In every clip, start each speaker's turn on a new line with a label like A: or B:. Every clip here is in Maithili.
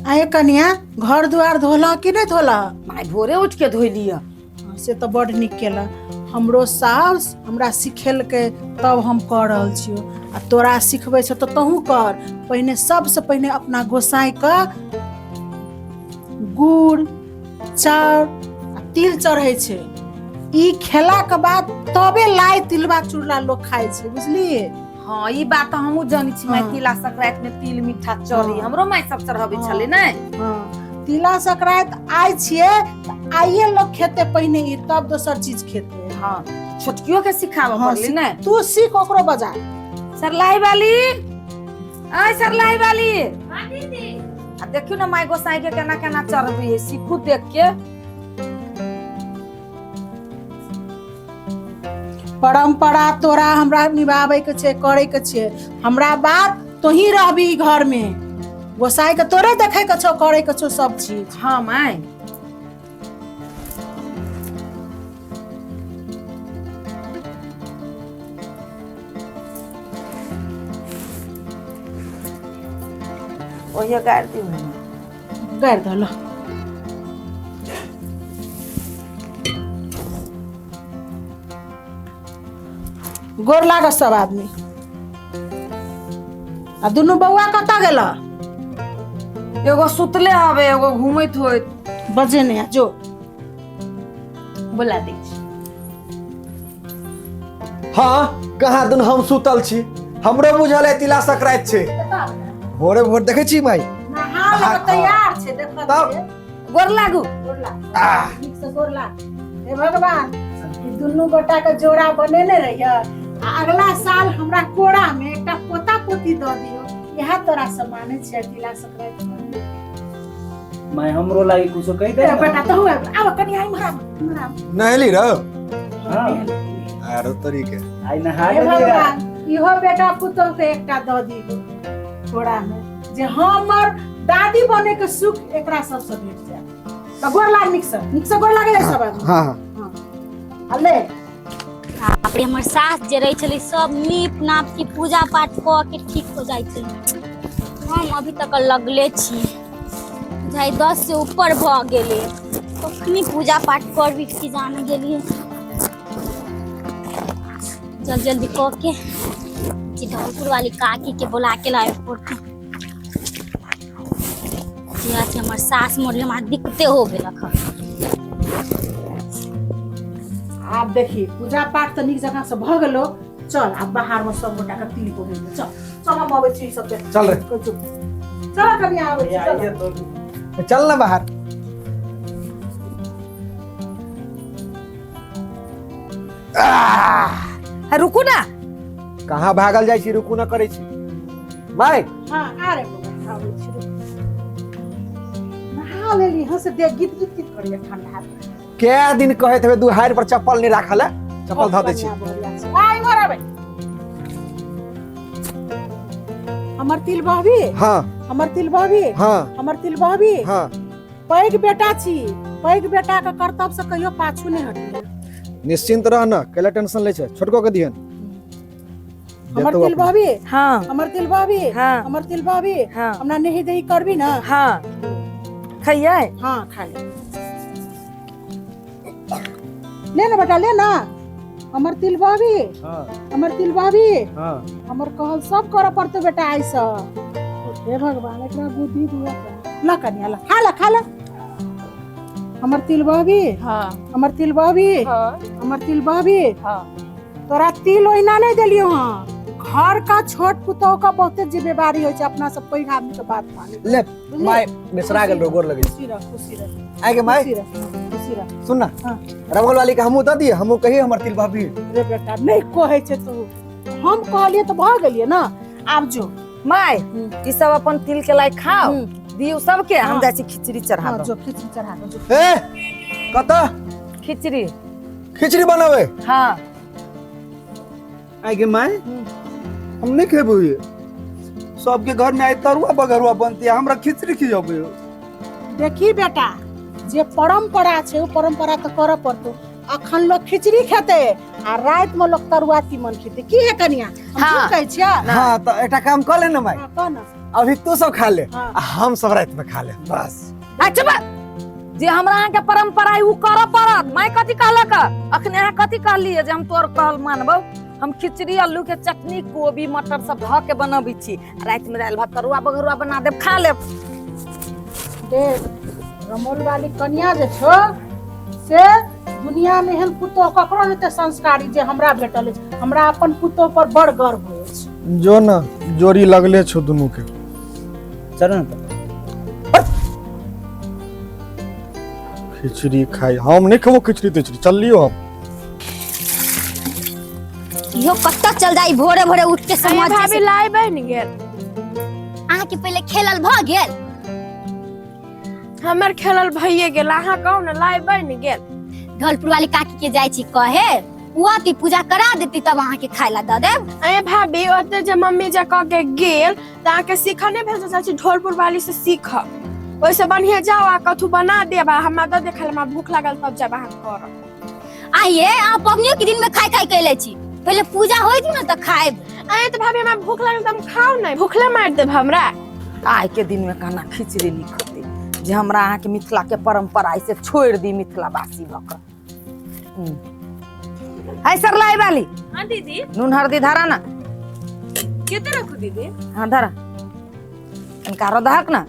A: आए कनिया, घर दुआर धोला कि नहि धोला?
B: माय, भोरे उठ के धोइ लिअ।
A: हाँ, से तऽ बड नीक केला। हमरो साउस हमरा सिखेलकै तब हम कऽ रहल छियौ, आ तोरा सिखबै छौ तऽ तहूँ कर। पहिने सबसँ पहिने अपना गोसाइके गुड़ चाउर आ तिल चढ़ै छै। ई खेलाके बाद तबे लाइ तिलबा चूड़ा लोक खाइ छै, बुझलियै?
B: हाँ, ई बात तऽ हमहूँ जानै छी माय।
A: हाँ।
B: तिला संक्रांति में तिल मीठा चढ़ी।
A: हाँ।
B: हमरो माय सब चढ़ाबै
A: हाँ।
B: छलै ने।
A: हाँ, तिला संक्रांति आइ छियै तऽ आइए लोक खेतै पहिने ई, तब दोसर चीज खेतै।
B: हाँ, छोटकियो के सिखाबऽ
A: हाँ,
B: पड़लै ने।
A: तू सीख, ओकरो बजा।
B: सरलाही वाली, आय सरलाही वाली, आ देखियौ ने माय गोसाई के केना केना चढ़बै है, सीखू देख के।
A: परंपरा तोरा हमरा निभाबै के छै, करे के छै। हमरा बात तोही रहबी ई घर में, गोसाई के तोरे देखे के छौ, करे के छौ सब चीज।
B: हाँ माय। ओहियो गाड़ि दियौ ने।
A: गाड़ि दऽ, ल। गोर लागत सब आदमी। आ दुनू बौआ कतऽ गेल?
B: एगो सुतले हवे, एगो घूमैत होइत।
A: बजे नहीं जो।
B: बोला दै छी।
C: हाँ, कहाँ दिन हम सुतल छी, हमरो बुझल है तिला संक्रांति छै। भोरे भोर देखै छी माई।
A: नहा ले, तैयार छै, देख।
C: तब?
B: गोर लागू।
A: गोर लाग।
C: आह।
A: नीक से गोर लाग। हे भगवान, ई दुनू गोटा के जोड़ा बनेने रहिय आ अगला साल हमरा कोरा में एकटा पोता पोती दऽ दियौ, इएह तोरा से मानै छियै तिला संक्रांति में।
D: मैं हमरो लागी कुछो कहि दे।
A: ए बेटा, तहु आब, आब कनि आइ इम्हर आब, इम्हर आब।
C: नहेली रहो?
D: हाँ।
C: आरो तरीके।
D: आइ नहा
A: हे
D: लेलियै।
A: भगवान, इहो बेटा पुतोह के एकटा दऽ दियौ कोरा में, जे हमर दादी बने के सुख एकरा सबसे भेट जाए। तऽ गोर लाग नीक से, नीक से गोर लागे सब आदमी।
C: हाँ हाँ।
A: आ ले।
E: बाप रे, हमर सास जे रहै छलै सब नीप नाप के पूजा पाठ कऽ के ठीक हो जाइ छलै। हम अभी तक लगले छी, जाइ 10 से ऊपर भऽ गेलै, कखनी पूजा पाठ करबी की जाने गेलियै। जल्दी जल्दी कऽ के धौलपुर वाली काकी के बोला के लाबे पड़तै। जहिया से हमर सास मरले हमरा दिक्कते हो गेलक हन।
A: आब देखी, पूजा पाठ तऽ नीक जकाँ से भऽ गेलो। चल, आब बाहर में सब गोटा के तिल बोहे ले चल। चल, हम अबै छी ई सब देख।
C: चल रे।
A: चल कनि, आबै छी, चल।
D: आइए तो।
C: चल ना बाहर।
B: है, रुकू ना।
C: कहाँ भागल जाइ छी? रुकू ना करै छी माय।
A: हाँ, आ रे बौआ, आबै छी, रुक। नहा लेली हँ से देख गीत गीत गीत करैया ठंडा।
C: कै दिन कहैत हेबै दुहारि पर चप्पल नहि राखल है, चप्पल धऽ दै छी।
A: बढ़िया, बढ़िया छै। आ इम्हर आबै। हमर तिल बहबी?
C: हाँ।
A: हमर तिल बहबी?
C: हाँ।
A: हमर तिल बहबी?
C: हाँ।
A: पैघ बेटा छी, पैघ बेटा के कर्तव्य से कहियो पाछू नहि हटिए।
C: निश्चिंत रह न, कैला टेंशन लै छै? छोटको के दिहन।
A: हमर
C: देतौ
A: तिल
C: अपने।
A: बहबी?
B: हाँ।
A: हमर तिल बहबी?
B: हाँ।
A: हमर तिल बहबी?
B: हाँ।
A: हमरा नहीं दही करबी ना?
B: हाँ, खइयै।
A: हाँ, खा ले, ले ना बेटा, ले ना। हमर तिल बहबी?
D: हाँ।
A: हमर तिल बहबी?
D: हाँ।
A: हमर कहल सब करऽ पड़तौ बेटा आइ से। हे भगवान, एकरा बुद्धि दिअ। ल कनिया, ल, खा ल, खा ल। हमर तिल बहबी?
B: हाँ।
A: हमर तिल बहबी?
B: हाँ।
A: हमर तिल बहबी?
B: हाँ।
A: तोरा तिल ओहिना नहि देलियौ हँ। घर का छोट पुतोह का बहुते जिम्मेवारी होइ छै, अपना सब पैघ आदमी के बात माने।
C: ले माय, बिसरा गेल रहो, गोर लगै छी।
A: खुशी रह, खुशी रह।
C: आइ गे माय।
A: खुशी रह, खुशी रह।
C: सुन ना।
A: हाँ।
C: रमौल वाली के हमहूँ दऽ दियै, हमहूँ कहियै हमर तिल भाभी।
A: रे बेटा, नहि कहै छै तू, हम कहलियै तऽ भऽ गेलियै ने। आब जो।
B: माय, ई सब अपन तिल के लाइ खाओ, दियौ सबके। हम
A: हाँ।
B: जाइ छी खिचड़ी चढ़ाबऽ।
A: हाँ, जो खिचड़ी चढ़ा दो, जो।
C: ए, कतऽ?
B: खिचड़ी।
C: खिचड़ी बनाबै?
B: हाँ।
D: आइ गे माय, हम नहि खेबै। सबके घर में आइ तरुआ बघरुआ बनती, हमरा खिचड़ी खियबै?
A: देखी बेटा, जे परंपरा छै ओ परंपरा तऽ करऽ पड़तौ। अखन लोग खिचड़ी खेतै आ राति में लोग तरुआ तीमन खेतै। की है कनिया, हम
B: हाँ।
A: ठीक कहै छियै?
C: हाँ, तऽ एकटा काम कऽ ले ने माय।
A: हाँ, कह ना।
C: अभी तू सब खा ले,
A: हाँ।
C: आ हम सब रात में खा ले बस।
B: अच्छा बा, जे हमरा अहाँ के परंपरा है उ करऽ पड़त। माय कथी कहलक? अखने अहाँ कथी कहलियै जे हम तोर कहल मानबौ? हम खिचड़ी आलू के चटनी कोबी मटर सब धऽ के बनबै छी, राति में दालि भात तरुआ बघरुआ बना देब, खा लेब।
A: देख रमोल वाली कनिया जे छो से दुनिया में एहन पुतोह ककरो नहि संस्कारी जे हमरा भेटल अछि। हमरा अपन पुतोह पर बड़ गर्व अछि।
C: जो न जोड़ी लगले छो दुनू के।
D: चल ना।
C: खिचड़ी खाई हम नहीं खेबो खिचड़ी तिचड़ी, चल लियो हम।
E: इहो कत्ता चल जाई भोरे भोरे उठ के समझ
F: भाभी लाई बन गेल।
E: अहाँ के पहले खेलल भ गेल?
F: हमर खेलल भइए गेल, अहाँ कहू ने लाई बन गेल।
E: ढोलपुर वाली काकी के जाय छी कहे, उ आती पूजा करा देती तब अहाँ के खाय ला the देब।
F: अरे भाभी ओते जे मम्मी जे कह के गेल त अहाँ के सीख नहीं भेल चाची, ढोलपुर वाली से सीख। ओइसे बढ़िया जाओ आ कथू बना देब आ हमरा the they खाय ला, हमरा भूख लागल तब जाब अहाँ करब।
E: आइए अहाँ पबनियो के दिन में खाय खाय कैले छी, पहले पूजा होइत न त खाएब।
F: अरे त भाभी हमरा भूख लागल त हम खाउ नहीं, भूखले मार देब हमरा।
B: आइ के दिन में कहना खिचड़ी नहीं खते जे हमरा अहाँ के मिथिला के परंपरा ऐसे छोड़ दी मिथिला वासी भ के। हाय सरलाई वाली।
G: हां दीदी।
B: नून हरदी धारा ना।
G: केते रखू दीदी?
B: हां धारा। इनका रो दहक ना।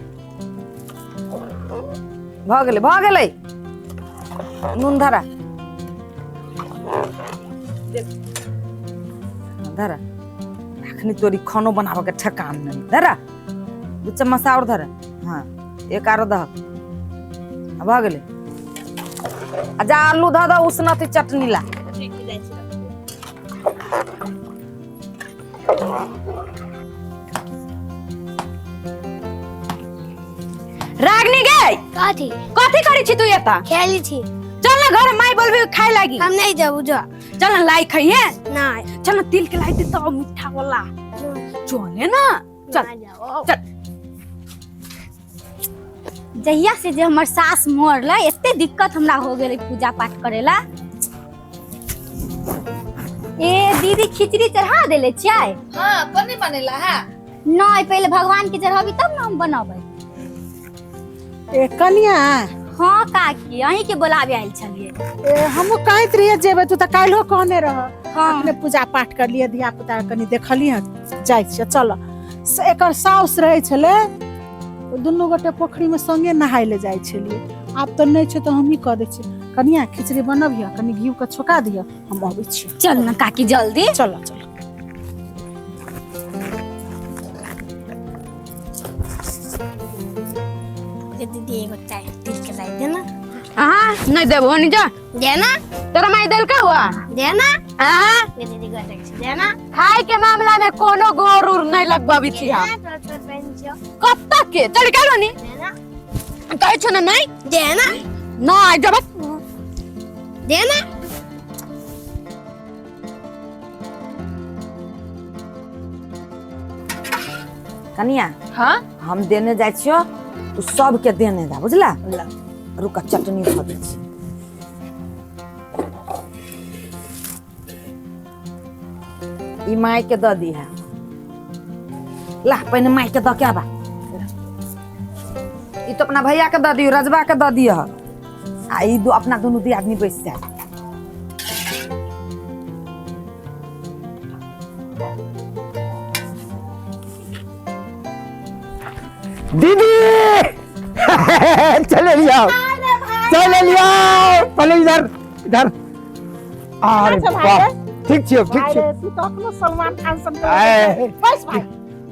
B: भ गेलै भ गेलै। नून धारा। धारा। अखनी तोरी खानो बनावे के ठकान नहीं। धारा। दू चम्मच और धारा। हां एक आरो दहक। भ गेलै। आ जा आलू ध द उसनती चटनी ला।
G: ठीक है जाय छी।
B: रागनी गे
H: कथी
B: कथी करै छी तू एता?
H: खेली छी।
B: चल ना घर माई बोलबी खाए लागी।
H: हम नहीं जाबू, जा।
B: चल ना लाई खाइए।
H: नहीं।
B: चल ना तिल के लाई दे तो मीठा वाला। चले ना चल चल।
E: जहिया से जे हमर सास मरलै एते दिक्कत हमरा हो गेलै पूजा पाठ करेला। ए दीदी खिचड़ी चढ़ा देले छियै?
B: हां पनी बनेला है।
E: नहीं पहले भगवान के चढ़ाबी तब ना हम बनाबै।
A: ए कनिया।
E: हां काकी अहीं के बोलाबे आयल छलियै।
A: ए हमहु कहैत रहियै जेबै, तू त काल्हो कहने रह।
E: हां
A: अपने पूजा पाठ कर लिए, धिया पुता कनी देखलियै, जाइ छियै चल। से एकर साउस रहै छलै, दुनू गोटे पोखरी में संगे नहाय ले जाइ छलियै। आब त नहि छै त हमही कह दै छियै। कनिया खिचड़ी बनबिह, कनी घी के छोका दिह, हम अबै छियै।
E: चल ना काकी जल्दी।
A: चल चल।
H: दीदी एगो चाय तिल के लाई देना।
G: हां नहीं देबो नहीं जा।
H: देना।
G: तोरा माई देलका हुआ?
H: देना।
G: हां
H: दीदी गोटे देना।
G: खाए के मामला में कोनो गौर उर नहीं लगबाबी छी हम। कब तक के चल गेलो नी?
H: देना।
G: कहै छो ना नहीं?
H: देना।
G: नहीं जब
H: देना।
B: कनिया।
G: हां
B: हम देने जाइ छियो, तू सबके देने जा बुझला। रुक चटनी धऽ दै छी। ई माई के the दिहा। ला पहिने माई के the के आबा। ई तो अपना भैया के the दियो, रजबा के the दिह। आ ई दो अपना दुनू दी आदमी बैस जा।
D: दीदी चले लिया चले लिया पहले इधर इधर। अरे वाह ठीक छियो ठीक छियो।
A: तू तो अखनो सलमान खान सन के बस भाई,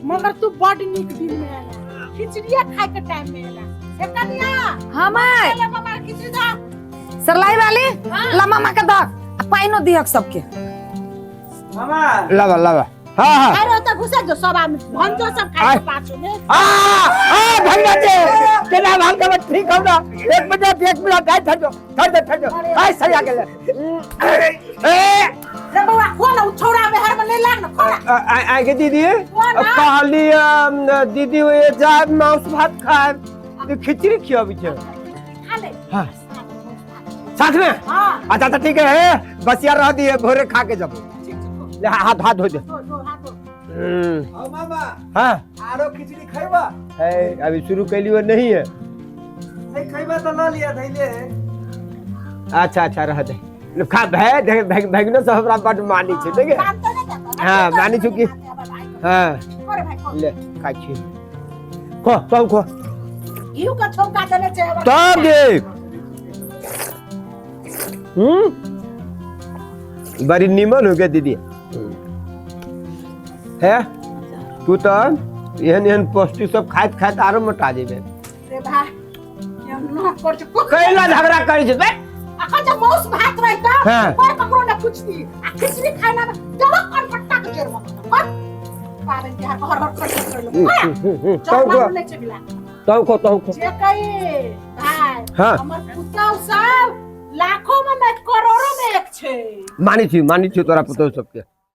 A: मगर तू बड़ नीक दिन में आला, खिचड़िया खाए के टाइम में आला। ए कनिया।
B: हां माई
A: ले मामा खिचड़ी दा।
B: सरलाई वाली ला मामा के the आ पाइनो दिहक सबके।
D: मामा लावा लावा। हां हां
A: अरे त घुसा जो सब आदमी भंजो सब खाए के पाछू में।
D: आ आ भंगा दे केना भाग के ठीक हो ना। एक मिनट एक मिनट गाय ठहर जो ठहर जो ठहर जो गाय सही आ गेल। ए
A: रे बौआ खो ना, उ छौड़ा में हर में नहीं लाग ना खो ना।
D: आ के दीदी कहली दीदी ओए जा मांस भात खाए खिचड़ी खियाबी छै।
A: खा ले।
D: हां साथ में।
A: हां
D: अच्छा अच्छा ठीक है, बसिया रह दिए भोरे खा के जब। ले हाथ हाथ धो दे।
A: धो हाथ धो।
C: हाँ मामा।
D: हाँ।
C: आरो खिचड़ी खैबा?
D: है, अभी शुरू कैलियो नहीं है।
C: नहीं खैबा तो ल लिया धैले है।
D: अच्छा अच्छा रह दे। खा भै भैगनो सब हमरा बड मानी छै देखे। हाँ मानी छु कि हाँ ले खाइ छी। खो तब खो।
A: घिउ के छौंका देने छै।
D: तब दे। बड़ी नीमन हो गया दीदी। है तू तो एहन एहन पौष्टिक सब खाइत खाइत आरो मोटा जेबे।
A: रे भाई हम कर छै।
D: कैला झगड़ा करै छै बे?
A: अखन जे मौस भात रहिता
D: हाँ।
A: कोई ककरो न पूछती आ खिचड़ी खाना जब कन पट्टा के जड़ में पाबनि तिहार हर हर कर कर लो।
D: तब खो।
A: नहीं छै बिला।
D: तब खो तब खो।
A: जे कही भाई
D: हाँ।
A: हमर पुतहु सब लाखों में नहीं करोड़ों में एक छै।
D: मानी छी तोरा पुतहु सबके।